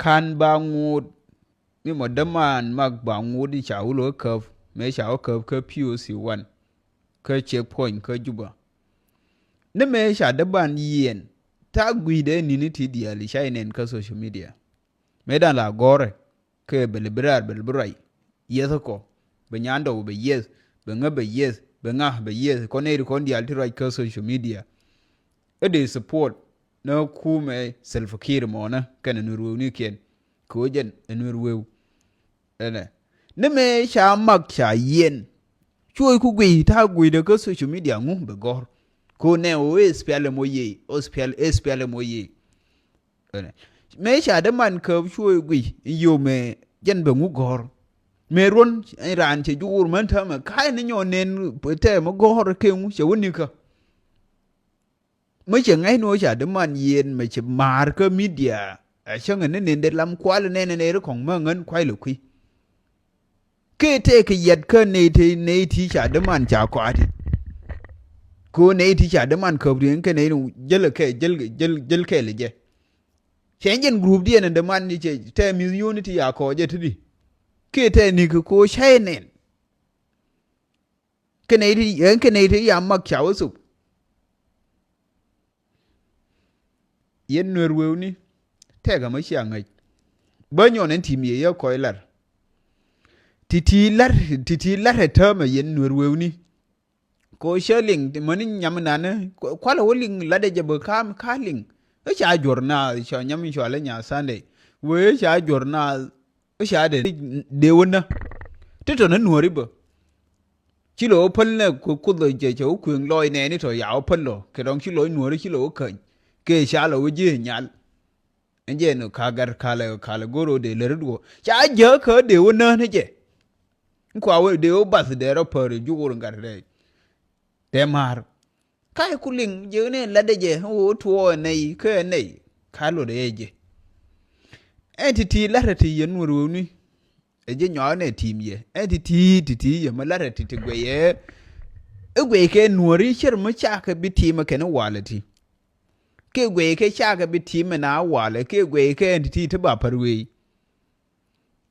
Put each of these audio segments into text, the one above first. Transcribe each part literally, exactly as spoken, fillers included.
Ka̱n ba ŋot mi mɔ däman mak ba ŋot i̱ ca wul wä käp mëë ca wä käp kä P O C one kä checkpoint kä Juba. Ni mëë ca däman yiɛn ta̱a̱ gui̱dɛ ni̱ni ti diaal i̱ ca inɛn kä social media. Mëë dan la gɔ̱rɛ kɛ bɛ lɛ bi raar bɛ lɛ bi ruac. Yieth kɔ bɛ nyandɔw bɛ yieth bɛ ŋä bɛ yieth bɛ ŋa bɛ yieth kɔn nɛy ri kɔn diaal ti ruac kä social media. Ɛ dee support ni kumɛ Salva Kiir mɔnä kɛnɛ Nuɛr wewnikiɛn. Kɛ ɣöö jɛn ɛ Nuɛr wew. Ɛnɛ ni mëë ca mak ca yiɛn. Cuɔy ku guiy ta̱a̱ guiydɛ kä social media ŋu bɛ gɔ̱r. Kɛ ɣöö nɛ ɣöö ɛ S P L M ɔ yee, ɔ S P L, ɛ S P L M ɔ yee. Ɛnɛ mëë ca däman käp cuɔy guiy in yomɛ jɛn bɛ ŋu gɔ̱r. Mëë ruɔ̱n in raan cɛ juur män täämɛ ka̱a̱c ni nyɔɔn nɛn tɛmɛ gɔ̱r kɛ ŋu cɛ wä nikä. Mi cɛ ŋäcni ɣöö ca däman yiɛn mɛ cɛ ma̱a̱r kä media. Ɛ cäŋ ni nendɛ lam kual nɛn nɛy ri kɔ̱ŋ mä ŋän kuay lɛ kui̱. Kɛ tëëkɛ yɛt kä nɛy ti nɛy ti ca däman ca kɔaati. Kɛ ɣöö nɛy ti ca däman käp riɛŋ kɛ nɛy ni jäl kɛ jäl jäl jäl kɛɛl jɛ. Cɛ jɛn group diɛn in däman ni cɛ tɛ mi̱th yoni ti ya kɔɔc jɛ ti di. Kɛ tɛ ni kɛ ko̱ cäy nɛn. Kɛ nɛy ti ɛn kɛ nɛy ti ya mak ca wä thop. Yɛn Nuɛr wewni tɛk amä cia ŋäc. Bä nyɔn ɛn tim yɛ yɛ kɔc lar. Ti ti lar ti ti lar ɛ täämɛ yɛn Nuɛr wewni. Ko cä liŋ mäni nyam nanä kualɛ wä liŋ latdɛ jɛ bä ka̱a̱m ka̱a̱ liŋ. Ɛ ca juɔ̱r naath cɔ nyam in cɔalɛ nya Sunday wee ɛ ca juɔ̱r naath. Ɛ ca dee dee wä nä ti tɔ̱ nä Nuääri bä. Ci lɔ wä päl nɛ ku kuoth lɔ jɛ cɛ wä kuëŋ lɔɔc nɛɛni tɔ̱ ya wä päl lɔ kɛ dɔ̱ŋ ci lɔc Nuääri ci lɔ wä käny. Kɛ ca lɔ wä ji̱ nyal. Ɛn jɛ ni ka gat kalɛ kalɛ go̱r wä dee lär duɔ ca jääkä dee wä nä ni jɛ. Kua wä dee wä bath dee rɔ pär juur gat dee dee ma̱a̱r. Ka̱c ku liŋ jɛ ni latdɛ jɛ ɣöö tuɔɔk ɛ nɛy kä ɛ nɛy. Ka luɔt ɛ jɛ. Ɛn ti ti la̱rä ti yɛn wä ruɔ̱ɔ̱ni. Ɛ jɛ nyɔaknɛ ti̱i̱m yɛ ɛn ti ti ti ti yɛ mi la̱rä ti ti guɛyɛ. Ɛ guɛy kɛ Nuääri cär mi cakɛ bi ti̱i̱m ɛ kɛn walɛ ti. Kɛ guɛy kɛ cakɛ bi ti̱i̱m ɛ na walɛ kɛ guɛy kɛ ɛn ti ti ti ba pär wee.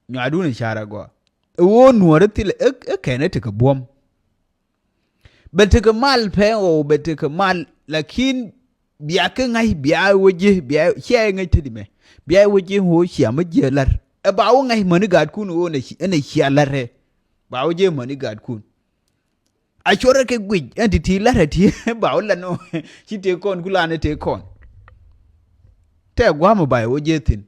Nyuaadun ɛ ca̱r agɔa. Ɛ ɣöö Nuääri thilɛ ɛ kɛn ɛ tekɛ buɔ̱m. Bɛ tekɛ mal pɛn ɣɔw bɛ tekɛ mal lakin bia kɛ ŋa̱c bia wä ji̱ bia cia ŋäc te di mɛ. Bia wä ji̱ ɣöö cia mi jiɛ lar ɛ ba wä ŋa̱c mäni gaatkun ɣöö ɛn ɛ cia lar ɛ. Ba wä ji̱ mäni gaatkun. A cuɔrɛ kɛ guic ɛn ti ti lar ɛ ti ba wä lan ɣöö ci tëë kɔn ku lan ɛ tëë kɔn. Tɛ gua̱a̱m ɛ ba wä ji̱ thi̱n.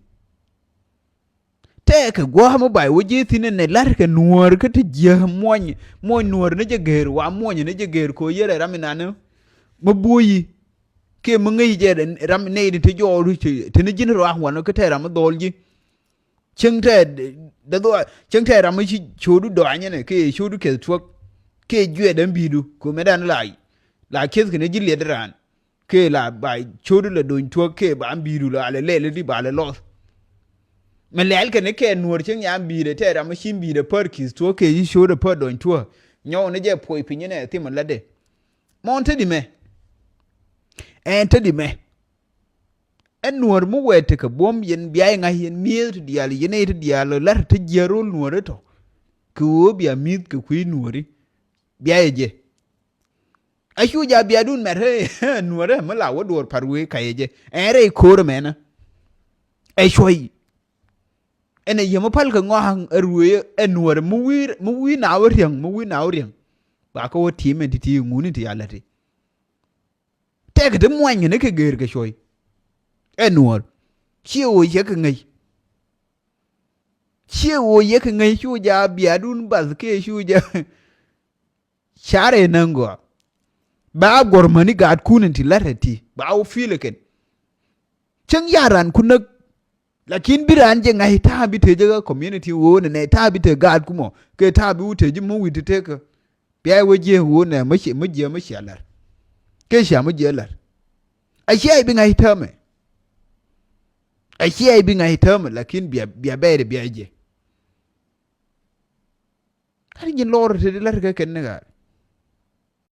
Tɛɛkɛ gua̱a̱m mi bay wä ji̱ thi̱n ɛn ɛ la̱rkɛ Nuäär kä ti jiäk muɔny muɔny Nuäär ni jɛ gɛɛr wa muɔny ni jɛ gɛɛr ko̱ yɛrɛ ram inani. Mi buɔyi kiɛ mi ŋäc jɛ ram nɛy ti ti jɔɔk ti ni ji̱n ruaak wanɔ kä tɛɛr ram mi dhɔl ji̱. Cieŋ tɛɛr dee dhɔa cieŋ tɛɛr ram mi ci co̱o̱du dɔany ɛnɛ kiɛ co̱o̱du kɛth tuäk kiɛ juɛt ɛn bi̱i̱du ko̱ mɛtdan la la kieth kɛ ni ji̱ liɛt raan. Kee la ba cot la dony tuɔk kee ba bi̱i̱du la lɛ lɛl di ba lɛ lɔth. Mɛ lɛl kɛn kɛ Nuɔr cieŋ ya bi̱i̱dɛ tɛ ram mi ci bi̱i̱dɛ pär ki̱th tuɔk kee ci cot pär dony tuɔk. Nyɔw ni jɛ puɔy piny nɛ thim latdɛ. Mɔn te di mɛ. Ɛn te di mɛ. Ɛn Nuɔr mi wɛɛt tekɛ buɔ̱m yɛn bia iŋa̱c yɛn mi̱eth ti diaal yɛn ɛ ti diaal lar te jiäär rol Nuɔr itɔ. Kɛ ɣöö bia mi̱th kɛ kui̱ Nuɔri. Bia yɛ jɛ. A cu ja biadun mɛt ɛ Nuɔrɛ mi la wä duɔɔr par wee kayɛ jɛ. Ɛn rɛy ko̱r mɛnä. Ɛ cuɔy. Ɛn ɛ yɛ mi pal kɛ ŋɔaŋ ɛ ruëë ɛ Nuɔrɛ mi wi̱i̱ mi wi̱i̱ na wä riäŋ mi wi̱i̱ na wä riäŋ. Ba kä wä ti̱i̱m ɛn ti ti ŋuni ti ya lät ti. Tɛkɛ ti muany ni kɛ gër kɛ cuɔy. Ɛ Nuɔr. Ciɛ wä yɛ kɛ ŋäc. Ciɛ wä yɛ kɛ ŋäc cu ja biadun bath kɛ cu ja. Carɛ näŋ gɔaa. Ba guɔ̱r mäni gaatkun in ti la̱t ɛ ti ba wä fi̱i̱l ɛ kɛn. Cäŋ ya ran ku näk. Lakin bi ran jɛ ŋa̱c ta̱a̱ bi te jɛ kä community ɣöö nɛ nɛ ta̱a̱ bi te gaatku mɔ kɛ ta̱a̱ bi wä te ji̱ mä wi̱i̱ ti tekä. Bia wä jiɛ ɣöö nɛ mä jiɛ mä cia la̱r. Kɛ cia mä jiɛ la̱r. A cia i̱ bi ŋa̱c täämɛ. A cia i̱ bi ŋa̱c täämɛ lakin bia bia bɛɛrɛ bia jiɛ. Kat ji̱n lɔr te di lar kɛ kɛn ni ɣaar.